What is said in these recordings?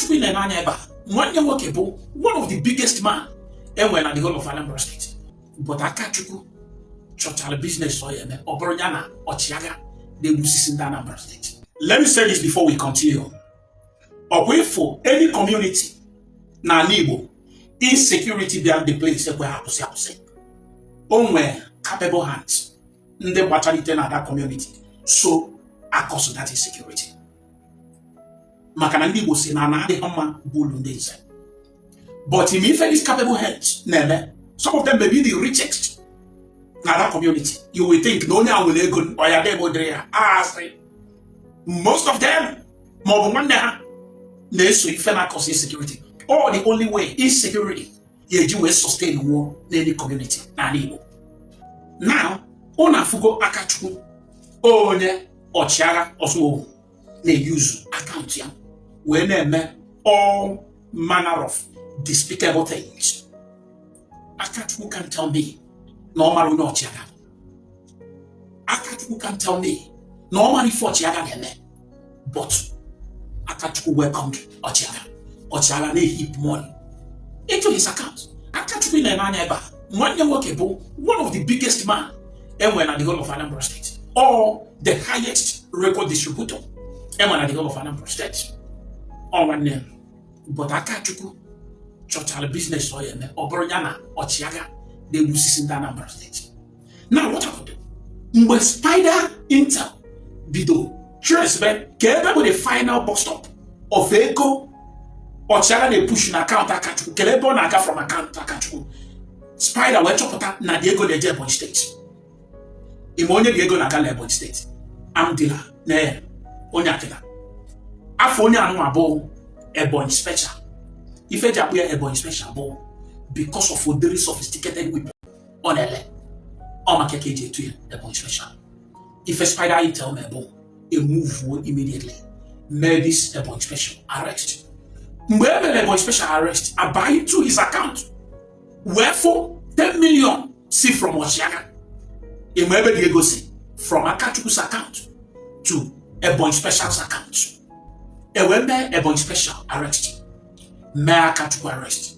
Akachukwu na-ene anya ebe a, nwanne nwoke bụ one of the biggest man enwere na the whole of Anambra State. But Akachukwu chọchara business ọ ya eme, ọ bụrụ ya na ọchịagha na-egbusisi ndị Anambra State. Let me say this before we continue. Ọkwa ịfụ any community n'ala Igbo, insecurity bịa the place ekwe ha akwụsị akwụsị. O nwee capable hands ndị gbachalite na that community so akọsụ that insecurity. Maka na ndị Igbo si na ana adịghị mma bụ ulu ndị nze. But ime ife these capable hands na-eme, some of them may be the richest na that community. You will think na onye a nwere ego ọ ya debe odere ya asị. Most of them ma ọ bụ nwanne ha na-eso ife na-akọsị insecurity. All the only way insecurity ya eji wee sustain nwụọ n'any community n'ala Igbo. Now, ụnụ afụgo Akachukwu onye ọchịagha Osumohu na-eyuzu akaụntụ ya wee na-eme all manner of despicable things. Akachukwu can tell me na ọ mara onye ọchịagha. Akachukwu can tell me na ọ mara ife ọchịagha na-eme. But Akachukwu welcomed ọchịagha. Ọchịagha na-ehip money into his account. Akachukwu na-ene anya ebe a, nwanne nwoke bụ one of the biggest man enwere na the whole of Anambra State, or the highest record distributor enwere na the whole of Anambra State. Ọ nwanne m. But Akachukwu chọchara business ọ ya eme, ọ bụrụ ya na ọchịagha na-egbusisi ndị Anambra State. Now what happened? Mgbe Spider Intel bido trace be ka ebe bụ the final bus stop of ego ọchịagha na-epush na akaụntụ Akachukwu, kele ebe ọ na-aga from akaụntụ Akachukwu, Spider wee chọpụta na dị ego na-eje Ebonyi State. Ime onye dị ego na-aga na Ebonyi State, arm dealer na ya onye akịda afọ onye anụ abụọ Ebonyi Special. Ife eji akpụ ya Ebonyi Special bụ because of ụdịrị sophisticated weapon ọ na-ele, ọ maka ka eji etu ya Ebonyi Special. Ife Spider Intel mee bụ emuvuo immediately mee this Ebonyi Special arrest. Mgbe e mere Ebonyi Special arrest, abaa into his account wee fụ 10 million si from ọchịagha. Ime ebe dị ego si from Akachukwu's account to Ebonyi Special's account. E wee mee Ebonyi Special arrest, mee Akachukwu arrest,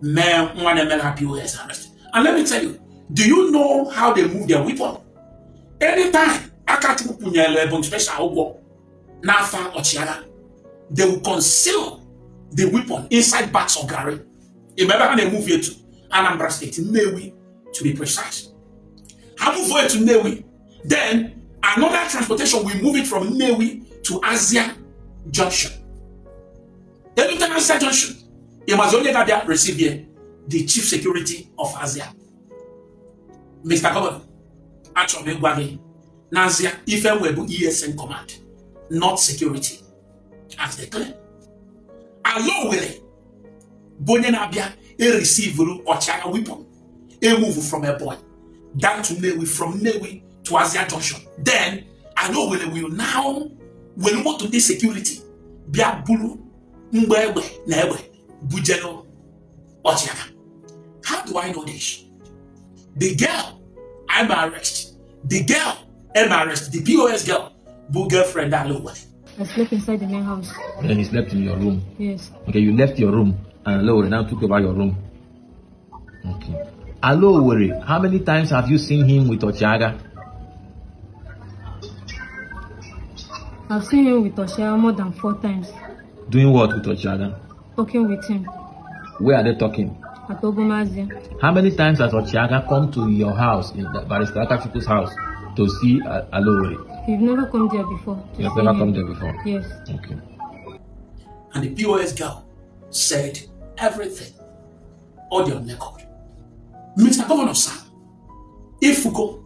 mee nwa na-emere ha POS arrest. And let me tell you, do you know how they move their weapon? Anytime Akachukwu kwụnyere Ebonyi Special ụgwọ n'afa ọchịagha, they will conceal the weapon inside bags of garri. Ime ebe ha na-emove it to Anambra State, Nnewi to be precise. Ha move it to Nnewi, then another transportation will move it from Nnewi to Azia Junction. Elute na Azia Junction, ịmazi onye ga-abịa receive here? The chief security of Azia. Mr. Governor, achọrọ m ịgwa gị na Azia ife nwe bụ ESN command, not security as they claim. Ala Owerri bụ onye na-abịa eresivuru ọchịagha weapon emove from Ebonyi down to Nnewi, from Nnewi to Azia Junction. Then Ala Owerri will now were moto ndị security bịa buru mgbe egbe na egbe bujelu ọchịagha. How do I know this? The girl I'm arrest, the girl I'm arrest, the POS girl bụ girlfriend Ala Owerri. I slept inside the main house. Then he slept in your room. Yes. Okay, you left your room and Alowere now took over your room. Okay. Alowere, how many times have you seen him with Ochiagha? I've seen him with Ochiagha more than 4 times. Doing what with Ochiagha? Talking with him. Where are they talking? At Ogumazi. How many times has Ochiagha come to your house, in the Barrister Akachukwu's house, to see Alowere? We've never come there before. You've never come there before? Yes. Okay. And the POS girl said everything on your record. Mr. Governor, sir, if you go,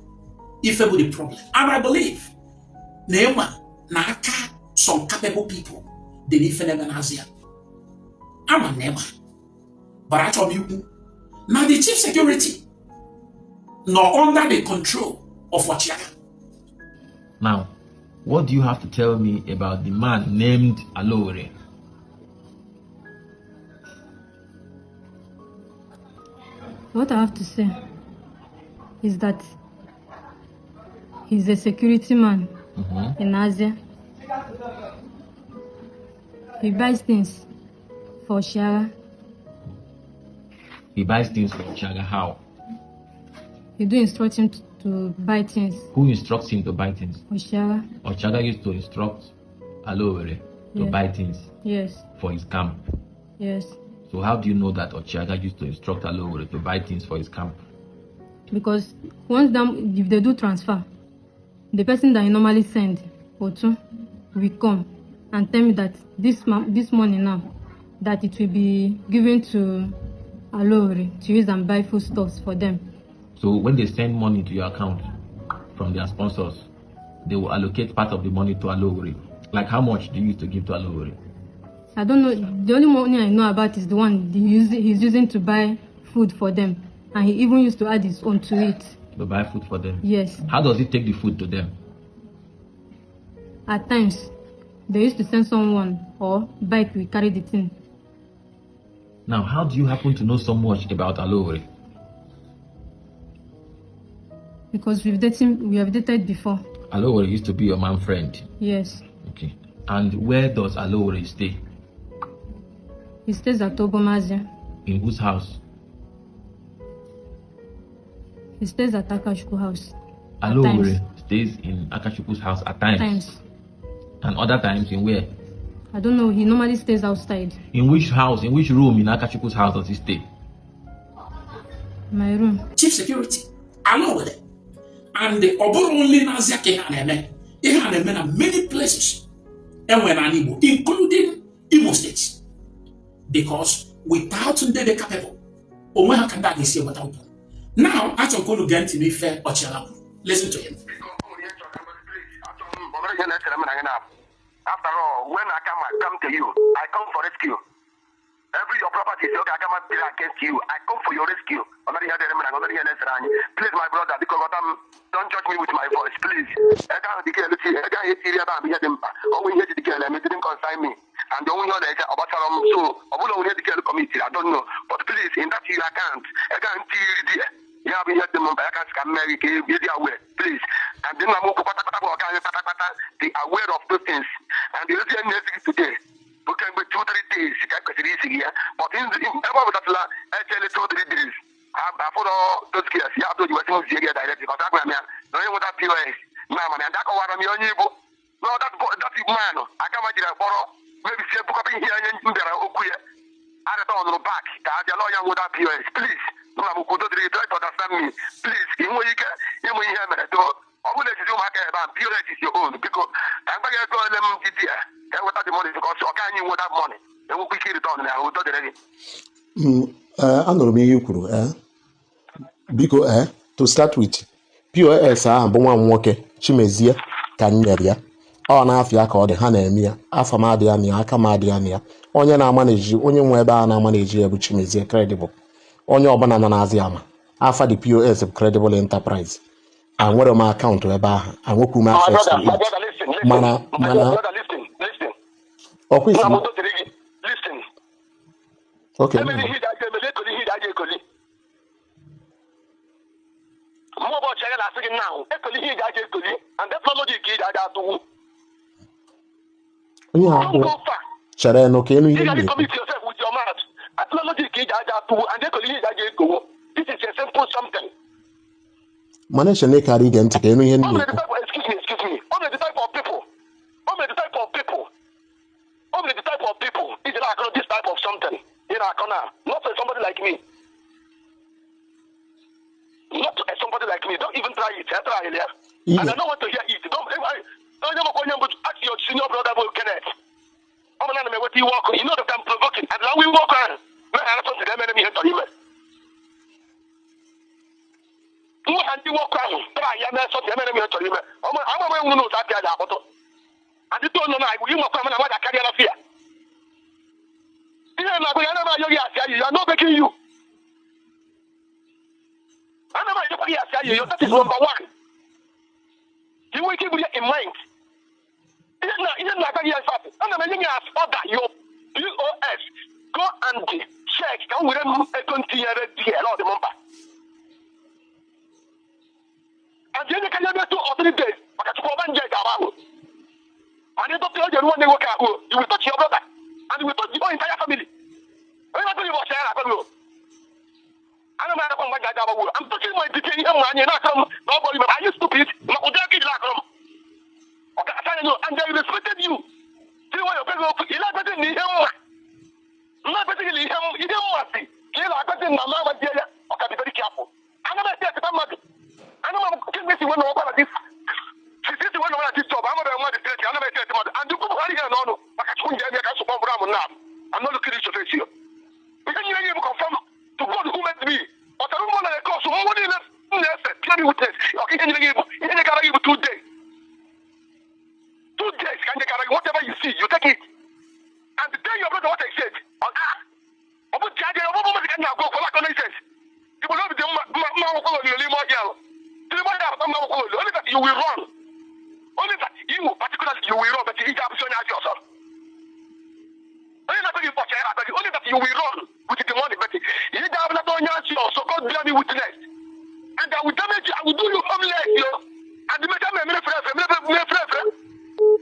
if you the problem, and I believe, Neema, Naka, some capable people, they need Fenemanazia. I'm a Nema. But I told you, now the chief security, not under the control of Ochiagha. Now, what do you have to tell me about the man named Alowere? What I have to say is that he's a security man in Azia. He buys things For Ọchịagha. He buys things for Ọchịagha how? He do instruct him to buy things. Who instructs him to buy things? Ọchịagha. Ọchịagha used to instruct Alaowere to Yeah. buy things Yes. for his camp. Yes. So how do you know that Ọchịagha used to instruct Alaowere to buy things for his camp? Because once them, if they do transfer, the person that I normally send, Otu, will come and tell me that this money now, that it will be given to Alaowere to use and buy foodstuffs for them. So when they send money to your account from their sponsors, they will allocate part of the money to Alaowere. Like how much do you used to give to Alaowere? I don't know. The only money I know about is the one he's using to buy food for them. And he even used to add his own to it. To buy food for them? Yes. How does he take the food to them? At times, they used to send someone or bike will carry the thing. Now, how do you happen to know so much about Alaowere? Because we have dated before. Alaowere used to be your man friend? Yes. Okay. And where does Alaowere stay? He stays at Obomazia. In whose house? He stays at Akachukwu house. Alaowere stays in Akachukwu's house at times. Times. And other times in where? I don't know. He normally stays outside. In which house? In which room in Akachukwu's house does he stay? My room. Chief security, Alaowere. And ọ bụrụ only n'Azia ka ihe a na-eme, ihe a na-eme na many places enwere n'ala Igbo, including Imo State. Because without ndị dị capable, onwe ha ka ndị a ga-esi enweta ụkwụ. Now, achọrọ ka unu gee ntị n'ife Ọchịagha kwuru. Listen to him. After all, when I come to you, I come for rescue. Every your property is okay, I come against you. I come for your rescue. Please, my brother, because don't judge me with my voice, please. It didn't concern me. And the only other so I don't know. But please, in that you account, I can't please. And then I'm be aware of those things. And the reason today. Okay, 2-3 days, but in actually 2-3 days. I follow those cases. You have to do directly because I'm not that POS. No, man, that no, that man, I can't imagine borrow. Maybe say book up in here and I don't know back. The lawyer with that POS, please. No, I'm going to try to understand me. Please, you POS is your own because I'm going to go them without the money because you can't without money. They will quickly return now. Anụrụ m ihe i kwuru biko to start with POS ahụ bụ nwa m nwoke Chimezie ka m nyere ya ọ na-afịa ka ọ dị ha na-eme ya afọ m adịghị anya aka m adịghị anya onye na-ama na-eji onye nwe ebe a na-ama na-eji ya bụ Chimezie Credible onye ọbụla nọ n'azị ama afa dị POS bụ Credible Enterprise anwere m akaụntụ ebe ahụ anwekwu m access to it mana mana ọkwa isi okay. Onye ahụ chere nụ ka enu ihe na-ekwu. Mana eche na ịkara ige ntị ka enu ihe na-ekwu. Not somebody like me. Not somebody like me. Don't even try it. I try it. Yeah? And I don't want to hear it. Don't ask your senior brother Kenneth. I'm not what you walk. You know that I'm provoking. And now we walk on. And you don't know you fear. You are not begging you. That is number one. You will keep it in mind. Order your POS. Go and check. And then you can have 2 or 3 days. And you will touch your brother. And you will touch the whole entire family. na-agwa gị o. Ana m agakwa mgbe ga-aga agbagwo. I'm talking my dike ihe mma anyị na-akọrọ m na ọ bụrụ ime. Are you stupid? Maka ụdị aka ijiri akọrọ m. Ọ ga-asa anya, and they respected you. Tiri nwayọ kwe gị okwu, ị na-agwazi na ihe mma. M na-agwazi gị na ihe mma si ka ị na-agwazi na m agbazie ya. Ọ ka be very careful. Ana m esi echeta mmadụ. Ana m kemgbe si wee nọrọkwa na this sisi wee nọrọ na this job, amabeghị mmadụ straight. Ana m esi eti mmadụ and ukwu Buhari here n'ọnụ maka Chukwu njem ya ka nsogbu ọbụrụ amụ nna m. I'm not looking at your face here. Ihe nyere gị bụ confirm to God who made me. Ọtara ụmụ na ekọsụ mmụọ niile m na-efe bear me witness. Ọka ihe nyere gị bụ ihe nyegara gị bụ 2 days. 2 days ka nyegara gị. Whatever you see, you take it and tell your brother what I said. Ọ bụ ji adịghị ọ bụ mmadụ ka m na-agwa okwu ọlakọ nonsense. Igbo n'obi dị mma mma mma akwụkwọ olilo n'ime ọhịa ahụ. N'ime ọhịa ahụ mma akwụkwọ olilo. Only that you will run. Only that you particularly, you will run, but ị ga-abụzi onye ajọ ọzọ. Onye na-akpọ gị mkpọchi ya na-akpọ gị. Only that you will run with the money, but ị ga-abụlata onye ajọ ọzọ. God bear me witness. And I will damage you. I will do you homeless, yo. And the mecha mere fere fere mere mere fere fere.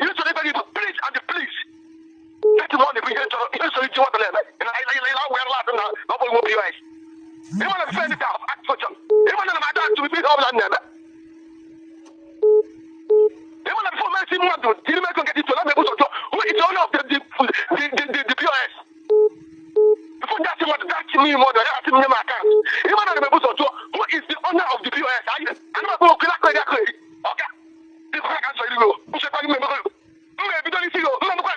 Ihe chọrọ ịgwa gị bụ please and please. That money bụ ihe chọrọ ihe chọrọ iji nwata na-eme. Ị na were ladụ na ọ bụghị nwe POS. Ịma na friend ta action. Ịma na m ada atụ ihe ọbụla m na-eme. Ịma na before mesi mmadụ jiri m ego nke dị na m ebu ụzọ jụọ who is the owner of the POS. Before ndị asị mmadụ dachi m ime ọdụ ya asị m nye m account. Ịma na m ebu ụzọ jụọ who is the owner of the POS. Anyị ana m akpọ okwu akọ eri akọ eri. Ọga dịkwa ka nsọ iri o. Nchekwa gị mmemme m na-ebido n'isi gị o. Mmemmekwa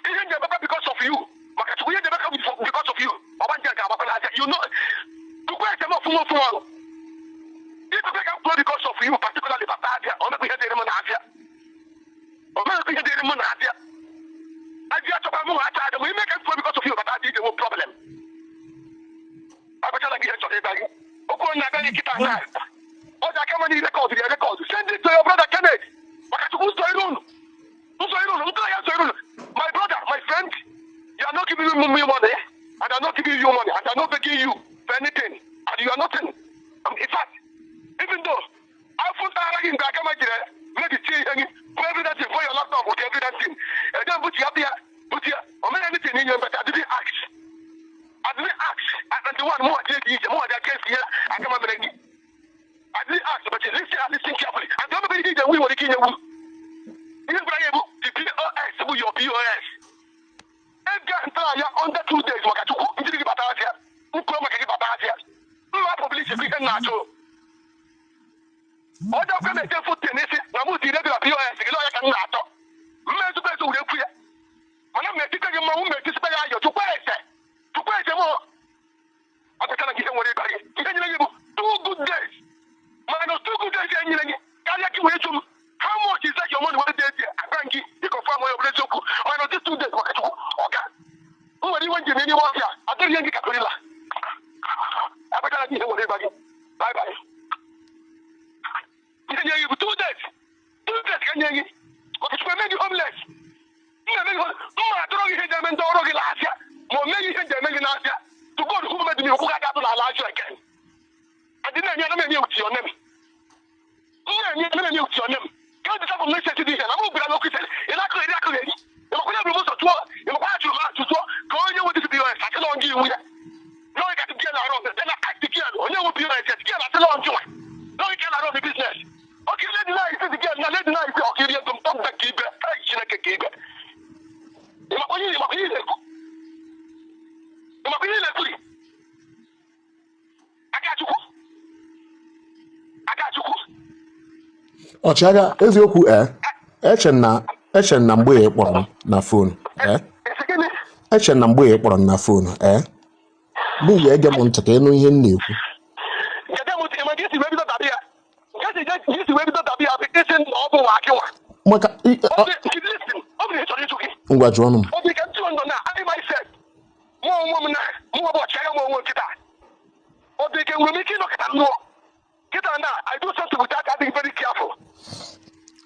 ihe nji emekwa because of you. Maka Chukwu ihe nji emekwa because of you. Ọgba nje ga-agbakwa n'aja. You know tukwu ese m ọfụma ọfụma ọrụ. Ikpekpe ka m kwuo because of you particularly bata abịa. Ọ mekwa ihe dịrị m na-abịa. Ọ mekwa ihe dịrị m na-abịa. Abịa chọkwa mụ acha aja ma ime ka m kwuo because of you bata abịa ije nwe problem. Agwachala gị ihe chọrọ ịgwa gị. Okwu onye na-abịa gị kịta na ọ dị aka mma niile record ya record. Send it to your brother Kenneth. Maka Chukwu nsọ iru unu. Nsọ iru unu. Ntụ ya nsọ iru unu. My brother, my friend, you are not giving me money, and I'm not giving you money, and I'm not begging you for anything, and you are nothing. In fact, even though afọ ntagharị gị mgbe aka ma jiri mebichie ihe gị put everything for your laptop with everything. And then put ya ya put ya o mere anything in your, but I didn't ask. I didn't ask. And the one more dị iche more dị against ihe aka ma mere gị. I didn't ask, but listen and listen carefully. And don't be the we nwere ike inye wu. Ihe gwara ya bụ the POS bụ your POS. Ego ntara ya under 2 days maka Chukwu njiri gị bata afịa. Nkwuo maka gị bata afịa. Mma publish bụ ihe m na-achọ. Ọjọọ kwe na-eche foto n'isi na mụ tiri ego na POS gị n'ọya ka m na-achọ. Mma ezigbo ezi were ekwu ya. Mana m etite gị mmanwụ m etisikwa ya ayọ chukwu ese. Chukwu ese mụ. Agwachala gị ihe nwere ịgba gị. Ihe nyere gị bụ 2 good days. Minus 2 good days e nyere gị karịa ka i wee jụ m how much is that your money wey dey there. Agwa m gị ịkọfam onye ọbụla eziokwu minus these 2 days maka Chukwu ọga. M nwere iwe njem n'ime ọhịa adịghị ihe gị ka gorilla. Agwachala gị ihe nwere ịgba gị. Bye bye. Ihe nyere gị bụ 2 days. 2 days ka nye gị. Maka Chukwu eme gị homeless. M na-eme gị mma atụrụ gị ihe ji eme ndị ọrụ gị n'afịa ma o meghị ihe ji eme gị n'afịa. To God who made me, okwu ga-adụ n'ala ajọ again. Adị na-enye ana m enye with your name. M na-enye ana m enye with your name. Ka ọ dị sabụ message dị ihe na m gwara n'okwu ise ị na-akụ eri akụ eri. Ịmakwa onye bụrụ m ụzọ tụọ ịmakwa achụrụ m achụ tụọ ka onye nwe this POS asị na ọ iwu ya. N'oge ka gị na-arụ ọrụ then ask the girl onye nwe POS the girl asị na ọ njụnwa. N'oge ka na-arụ ọrụ business. Ọkiri lady na isi the girl na lady na isi ọkiri ego m tọpụta ka ibe ai Chineke ka ibe. Ịmakwa ihe ịmakwa ihe na-ekwu. Ịmakwa ihe na-ekwuri. Aka Chukwu. Aka Chukwu. Ọchịagha, eziokwu eche na mgbe ị kpọrọ m na phone Esi gịnị? Eche na mgbe ị kpọrọ m na phone n'ihi ege m ntị ka ịnụ ihe m na-ekwu. Gede m ntị, ma gị si wee bido dabi ya. Nke si gị si wee bido dabi ya bụ isi na ọ bụ nwa gị nwa. Maka Ọ bụ listen, ọ bụ ihe chọrọ ịjụ gị. Ngwa, jụọnụ m. Ọ bụ ike ntụ nọ na I myself. Mụ onwe m na mụ bụ ọchịagha m onwe m kịta. Ọ dị ike nwere m ike ịnọkịta nnụọ. Kịta na I do something without being very careful.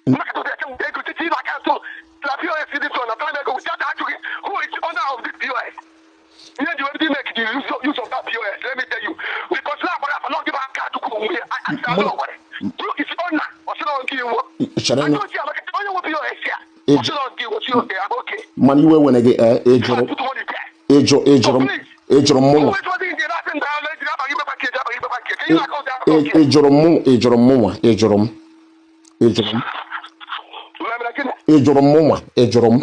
Nnọkịta ụdị eke m ego titi na account na POS dị so na tara m ego without ajụ gị who is owner of this POS. Ihe ji wee bido make the use of that POS, let me tell you. Because na agbara afa na ọ gị bụ aka Chukwu onwe ya. Asị na ọ gwara. Who is owner? Ọ sị na ọ nke iwu. Chere Anya oji amaka onye nwe POS ya. Ọ sị na ọ nke iwu si oke abụ oke. Mana iwe were gị ị jụrụ Put money there. ịjụ ịjụrụ m Ị jụrụ m mụnwa. Ị jụrụ m, ị jụrụ m mụnwa, ị jụrụ m, ị jụrụ m, ị jụrụ m mụnwa, ị jụrụ m.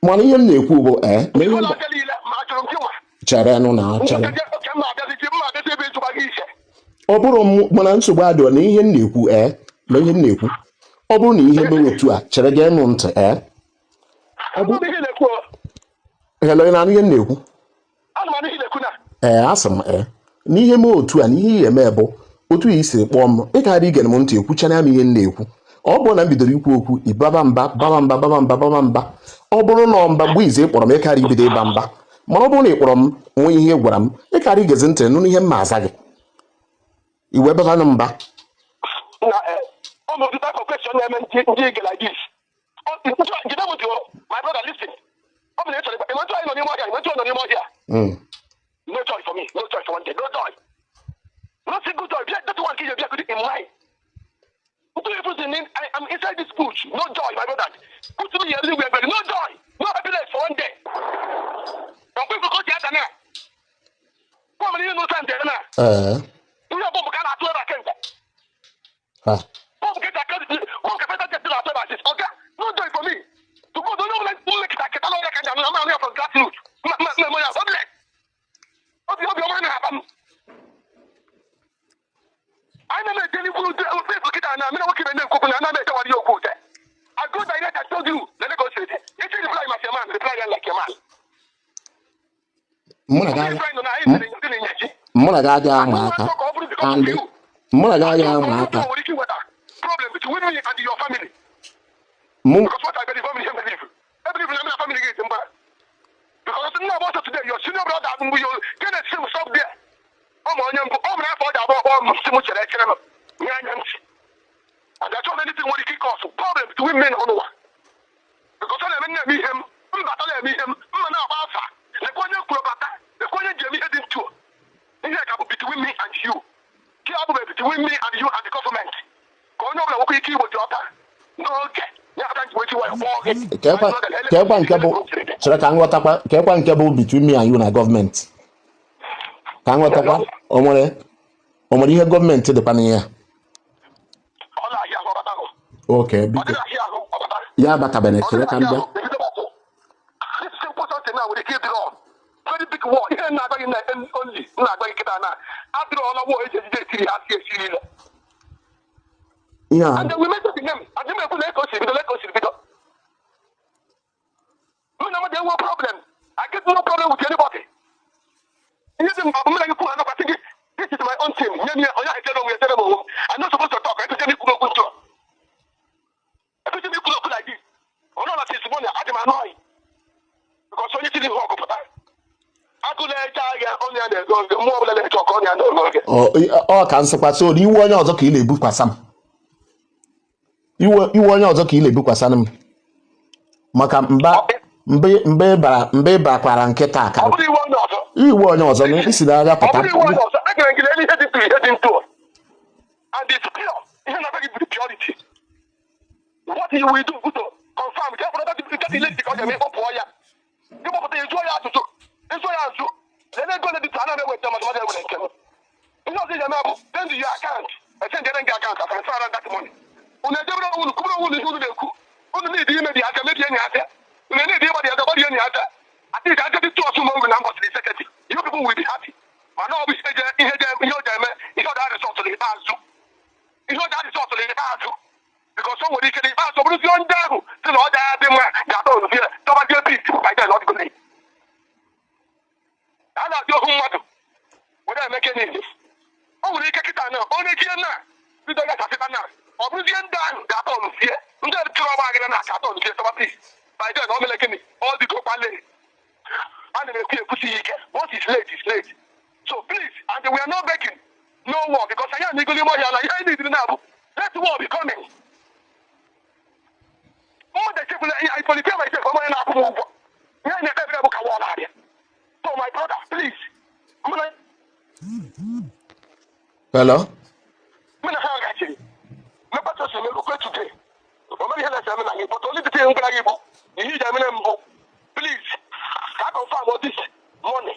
Mana ihe m na-ekwu bụ ma ihe chere nụ na chere ọ bụrụ m, mana nsogbu adịọ na ihe m na-ekwu, na ihe m na-ekwu, ọ bụrụ na ihe mere otu a, chere gị nụ ntị. Ọ bụ hello, ị na-anụ ihe m na-ekwu? Asị m n'ihe mee otu a, na ihe ị eme bụ otu i si kpọọ m, ị gara igere m ntị, ekwuchara m ihe m na-ekwu. Ọ bụrụ na m bidoro ikwu okwu, ịbaba mba, baba mba, baba mba, baba mba. Ọ bụrụ na mba mgbe ize ị kpọrọ m, ịkarị ibido ịba mba. Mana ọ bụrụ na ị kpọrọ m nwee ihe ị gwara m, ịkarị igezi ntị nụ ihe m ma aza gị, i wee baba mba. Na ọ bụ the type of question na-eme ndị ige like this. Jide m ntị o, my brother, listen. Ọ bụ na ị chọrọ ịnwetụ anyị nọ n'ime ọhịa, ịnwetụ nọ n'ime ọhịa. No joy for me, no joy for one day, no joy, no single joy. Bịa, that one ka ị ga-ebịa in mind. Put everything in, I am inside this bush. No joy, my brother. Put me everywhere, but no joy, no happiness for one day. Mgbe ifufe ji ada na gwa m ihe n'ụsa nde na ihe bọmbụ ka a na-atụ ebe a kemgbe. Ha. Bọmbụ ka eji aka, bọmbụ ka federal jet na-atụ ebe a sị ọga, no joy for me. To God, onye ọbụla mmekịta kịta n'ọrịa ka njem na mmanụ ya from grassroots mmemme ya ọbụla obi ọma na-akpa m. Anyị na-eje n'ihu Facebook kịta na mmiri nwoke ibe na-ekwu okwu na ana m echewara ya okwu ute. I go direct. I told you na Lagos State. If you reply like a man, reply like a man. Mụ na gị Reply nọ na anyị sịrị ndị na-enye ji. Mụ na gị agaghị ama aka, and mụ na gị agaghị ama aka. Nwere ike iweta problem between me and your family. Mụ Because what I believe, family believe. I believe na family gị mba. Because nna ọgbọ today, your senior brother bụ your Kenneth sim stop there. Ọ ma onye mbụ, ọ mụrụ afọ ọ ji abụọ kpọọ m si m chere echere m. Nye anya ntị. And I chọrọ anything nwere ike cause problem between men n'ụwa. Because ọ na-eme nna-eme ihe m, mbata na-eme ihe m, mma na-agba afa. Lekwa onye kwuru bata, lekwa onye ji eme ihe dị ntu. Ihe ka bụ between me and you. Ke ọ bụ between me and you and the government. Ka onye ọbụla nwekwa ike igbochi ọta n'oge. Ya aka nji wee ji nwayọ kpọọ gị. Kekwa nke bụ, chere ka m ghọtakwa, kekwa nke bụ between me and you na gọọmenti, ka m ghọtakwa. O nwere ihe gọọmenti dịkwa n'ihe a? Ọ na-ahịa ahụ ọbata ahụ. Oke. Ọ Biko. dịghị ahịa ahụ ọbata. Ya abatabene, chere ka m bịa. This simple something now nwere ike ịdịrọ very big war. Ihe na-agba gị na only na-agba gị kịta na adịrọ ọla war eji ejide etiri ha si esi niile. Ihe a And then we mention the name and them ekwu na eke o siri bido, leke o siri bido. Mụ na mmadụ enwe problem. I get no problem with anybody. Ihe dị mkpa bụ mụ na gị kwuru anakwasị gị, this is my own team. Nye m ya, onye ahụ echere onwe ya, echere m onwe m. I'm not supposed to talk. Ekwesịghị m ikwuru okwu ntụ a. Ekwesịghị m ikwuru okwu like this. Onye ọla since morning adị m annoyed because onye tiri ihe ọgụ pụta agụ na-eche agha, onye ya na-ege oge mmụọ ọbụla na-eche ọkụ, onye ya na-ege oge. Ọ ka nsịkwa so na iwe onye ọzọ ka ị na-ebukwasa m, iwe onye ọzọ ka ị na-ebukwasa m, maka mba mgbe mgbe ị bara mgbe ị bakwara nkịta Ọ aka. bụrụ iwe onye ọzọ. Iwe onye ọzọ na isi n'agha Ọ pụta. Bụrụ iwe onye ọzọ, egere gị n'elu ihe dị ntụ, ihe dị ntụ, and it's pure. Ihe na-agba gị bụ purity. What you will do bụ to confirm ka e kpọrọ that lady ka ọ ga-eme ịkpọpụọ ya, ịkpọpụta ya, ịjụọ ya ajụjụ, ịjụọ ya ajụ, lelee ego ole dị anaghị eweta mmadụ mmadụ ewere nke m. Ihe ọzọ ị ga-eme bụ send your account, esendere gị account, I transfer that money. Unu ejebere onwe unu, kwubere onwe unu ihe unu na-ekwu. Unu na-edi imebi aka mebie enyi aka, unu na-edi ịgbadi aka gbadi enyi aka. At least aka dị tụọsụ ma unu na mbọsịrị seketị, you people will be happy. Mana ọ bụ ihe je ihe je ihe ọ ga-eme, ihe ọ ga-arịsọtụ n'ikpeazụ, ihe ọ ga-arịsọtụ n'ikpeazụ, because o nwere ike n'ikpeazụ ọ bụrụzie ndị ahụ si na ọ ga-adị mma ga-atọ ozie tọbazie peace. By then ọ dịgo late. A na-adị ohu mmadụ were eme ke niile. O nwere ike kịta na onye jie na bido gachasịta na ọ bụrụzie ndị ahụ ga-atọ ọnụzie ndị chụrụ ọgba aghara na aka atọ ọnụzie tọba peace. By then o mere gịnị? Ọ dịgo kwale. A na-ekwu ekwusi ike, what is late is late. So please, and we are not begging no war, because anyị anago n'ime ọhịa na ihe anyị niile na-abụ let war be coming. Mmadụ echefula ihe. I volunteer myself. Onye na-akwụ m ụgwọ, ihe anyị na-ekpe ekpere bụ ka war na-abịa. So my brother, please, mụ na Hello. Mụ na ha gachiri mekpata ose merukwe today. O mere ihe na-ese eme na gị, but only the thing m gwara gị bụ ihe iji emere mbụ, please, ka a confirm all this money.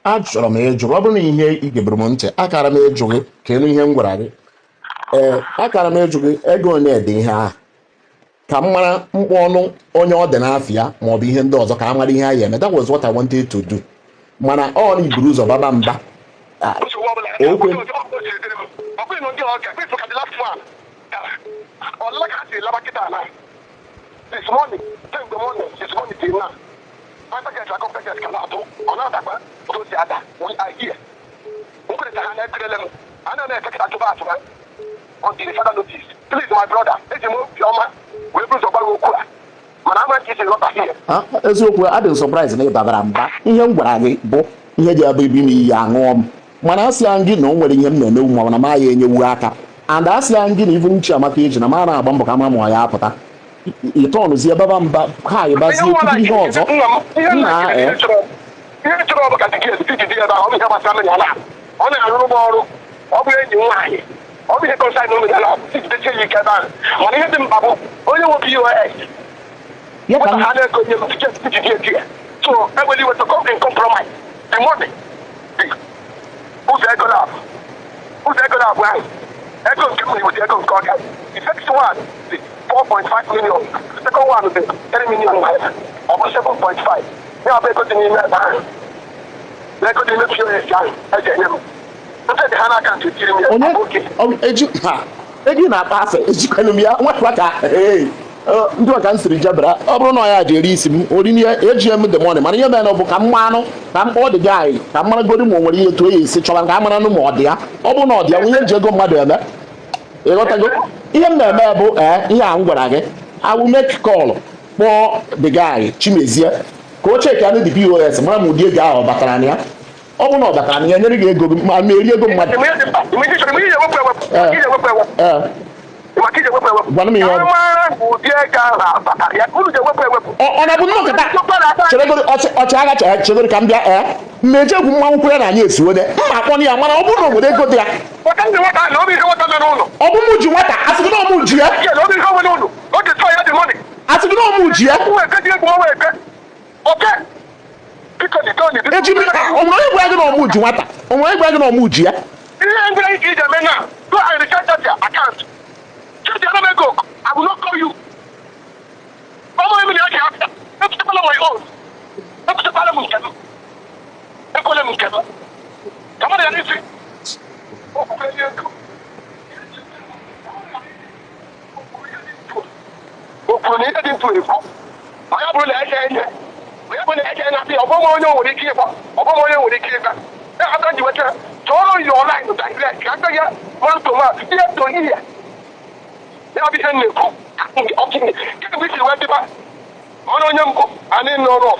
Achọrọ m ịjụ, ọ bụrụ na ihe ị gebere m ntị, akara m ịjụ gị ka ịnụ ihe m gwara gị. Ee, akara m ịjụ gị ego one dị ihe ahụ, ka m mara mkpọ ọnụ onye ọ dị n'afịa ma ọ bụ ihe ndị ọzọ, ka a mara ihe a ya eme. That was what I wanted to do, mana ọ na iburu ụzọ baba mba. Ah, Nsogbu ọbụla. Okwe. Ọkwa ịnụ ndị ọka kpefụ ka the last one dara ọlala ka ha si laba kịta na this morning, kemgbe morning, this morning till now, fighter jet akọ jet ka na-atụ, ọ na-adakwa otu o si ada. We are here. Nkwurịta ha na-ekerele m, a na na-eke kịta tụba atụba until further notice. Please, my brother, eji m obi ọma wee buru ụzọ gwa gị okwu a, mana ama ka isi ghọta here. Ah, eziokwu, adị m surprise na ị babara mba. Ihe m gwara gị bụ ihe ji abụ ibi m iyi aṅụọ m, mana asị ya gị na o nwere ihe m na-emewu, ma ọ na m aya enyewu aka, and asị ya gị na ivu nchi amaka iji na m a na-agba mbọ ka ama ma ọ ya apụta ịtọnụzie baba mba ha ịbazie kwubu ihe ọzọ. Nna m, ihe nna nna eh. ihe chọrọ bụ ka ticket iji dị ebe ahụ. Ọ bụ ihe gbasara m ya na ọ na-arụrụ m ọrụ, ọ bụ enyi m nwaanyị, ọ bụ ihe concern m ya na ijidesie ya ike ebe ahụ. Mana ihe dị mkpa bụ onye nwe POS Ya ka nweta m ha na-ego nye m ticket iji dị eti ya. So enwere iwe to come in compromise the money dị ụzọ ego na-abụ, ụzọ ego na-abụ ahụ, ego nke m na-eweta, ego nke ọga. The first one dị 4.5 million, the second one dị 3 million naira, ọ bụ 7.5. Ya bụ ego dị n'ime ebe ahụ na ego dị n'ime POS ahụ eji enye m ntị dị ha n'aka ntị tiri m ya. Onye Ọ bụ oke. Eji ha ego ị na-akpa afọ ejikwanụ m ya nwekwa ka ee, ndị ọka m siri jebara. Ọ bụrụ na ọ ya ji eri isi m ori eji m the money, mana ihe mere bụ ka m manụ ka m kpọọ the guy, ka m maragodi ma o nwere ihe tụọ ya esi chọba, ka a mara nụ ma ọ dị ya. Ọ bụrụ na ọ dị ya, nwunye ji ego mmadụ eme. Ịghọtago ihe m na-eme bụ ee, ihe a m gwara gị, I will make call, kpọọ the guy Chimezie ka o check anụ the POS, mara ma ụdị ego ahụ ọ batara na ya. Ọ bụrụ na ọ batara na ya, nyere gị ego gị, ma ma eri ego mmadụ. Ime ihe dị mkpa, ime ihe chọrọ, ime ihe ewepụ ewepụ. Ee. Ihe ewepụ ewepụ. Ee. Maka iji ewepụ ewepụ. Gwanụ m ihe ọ bụ. Ka a mara ma ụdị ego ahụ abatara ya, unu ga-ewepụ ewepụ. Ọ na-bụ nnọkọta cheregoro ọchịagha chegoro ka m bịa. Ee, mmeje egwu mmanwụ kwere na anyị ezuone mma akpọ ya, mana ọ bụrụ na o nwere ego dị ya. Maka ndị nwata na ọ bụ ihe nwata mere ụlọ. Ọ bụ mụ ji nwata, asị gị na ọ mụ ji ya. Yeah, na ọ bụ ihe nwere ụlọ oge tụọ ya dị money. Asị gị na ọ mụ ji ya. Okwu eke dị egwu ọnwa eke oke, biko dị tony. Eji m o nwere onye gwara gị na ọ mụ ji nwata? O nwere onye gwara gị na ọ mụ ji ya? Ihe ndị anyị ka iji eme na go and recharge that your account. Check the other ego. I will not call you. Ọmọ mi ni a kì í epụtakwala my own, epụtakwala m nke m, ekwela m nke m ka mmadụ ya n'isi okwukwe ihe ego o kwuru na ihe dị ntụ ekwu ma ya bụrụ na eche enye, ma ya bụrụ na eche na-asị ọ bụghị onye nwere ike ịgba, ọ bụghị onye nwere ike ịgba ya aka ji weta chọrọ ya online direct ka aka ya man to man, ihe to ihe ya bụ ihe m na-ekwu. Kemgbe isi wee dịba mana onye mbụ anyị nọrọ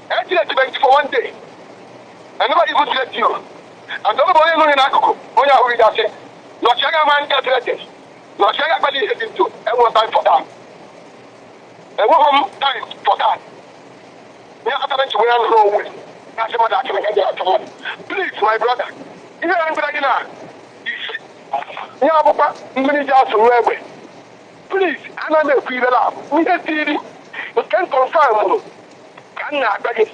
etinyetibeghị for one day. I never even threat you. And ọ bụ onye nọ n'akụkụ onye ahụghị ya sị na ọchịagha ama ndị threated na ọchịagha agbali ihe dị ntụ. Enweghị time for that, enweghị m time for that. Ihe kpatara nchegbu ya nụrụ onwe na-achị mmadụ achị maka ndị achọ mmadụ. Please, my brother, ihe ya ngwara gị na isi ihe abụkwa mmiri ji asụ nwa egbe. Please, ana m ekwu ibere abụ ihe tiri nke m confirm ka m na-agba gị,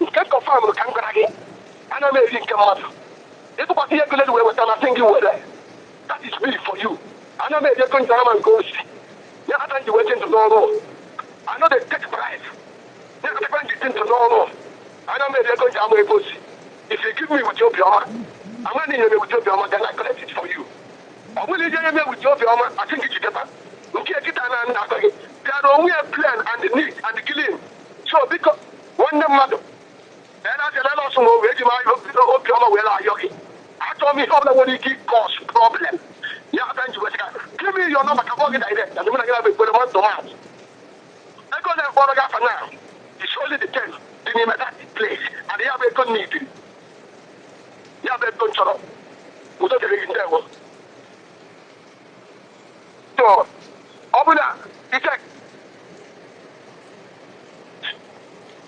nke confirm ka m gwara gị. Ana m eri nke mmadụ ịtụkwasị ihe ego wee weta na sị gị were. That is me for you. Ana m eri ego njarama nke osi ya kata nji wee dị ndụ n'ọrụ. I no dey take bribe. Ya katakwa nji dị ndụ n'ọrụ. Ana m eri ego nji ama ego osi. If you give me with obiọma, ama na inye m with obiọma, then I collect it for you. Ọ bụrụ ije nye m with obiọma, asị gị jideba nke kịta na nna agwa gị bịara onwe ya plain and neat and clean. So biko, nwanne mmadụ ela ọsụ ma o wee ji m obiọma were ayọ gị, achọrọ m ihe ọbụla nwere ike cause problem ya aka nji wesị ka give me your number ka kpọọ gị direct and mụ na gị na-abụ ekpere man to man. Ego na-ekpọrọ gị afa now is only the 10 dị n'ime that place, and ya bụ ego need, ya bụ ego m chọrọ. Udo dịrị gị, ndewo. So ọ bụ na ite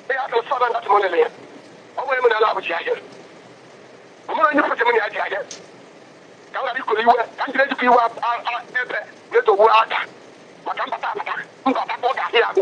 ihe atụ sọrọ that money na ya, ọ bụrụ na ala abụchi ahịa, ọ bụrụ onye kwesịrị m na ya ji ahịa ka m ghara ikoro iwe ka m jiri ejikwa iwe ebe na-etogbu aka maka mbata abata mbata ka ọ ga-ahịa ahụ.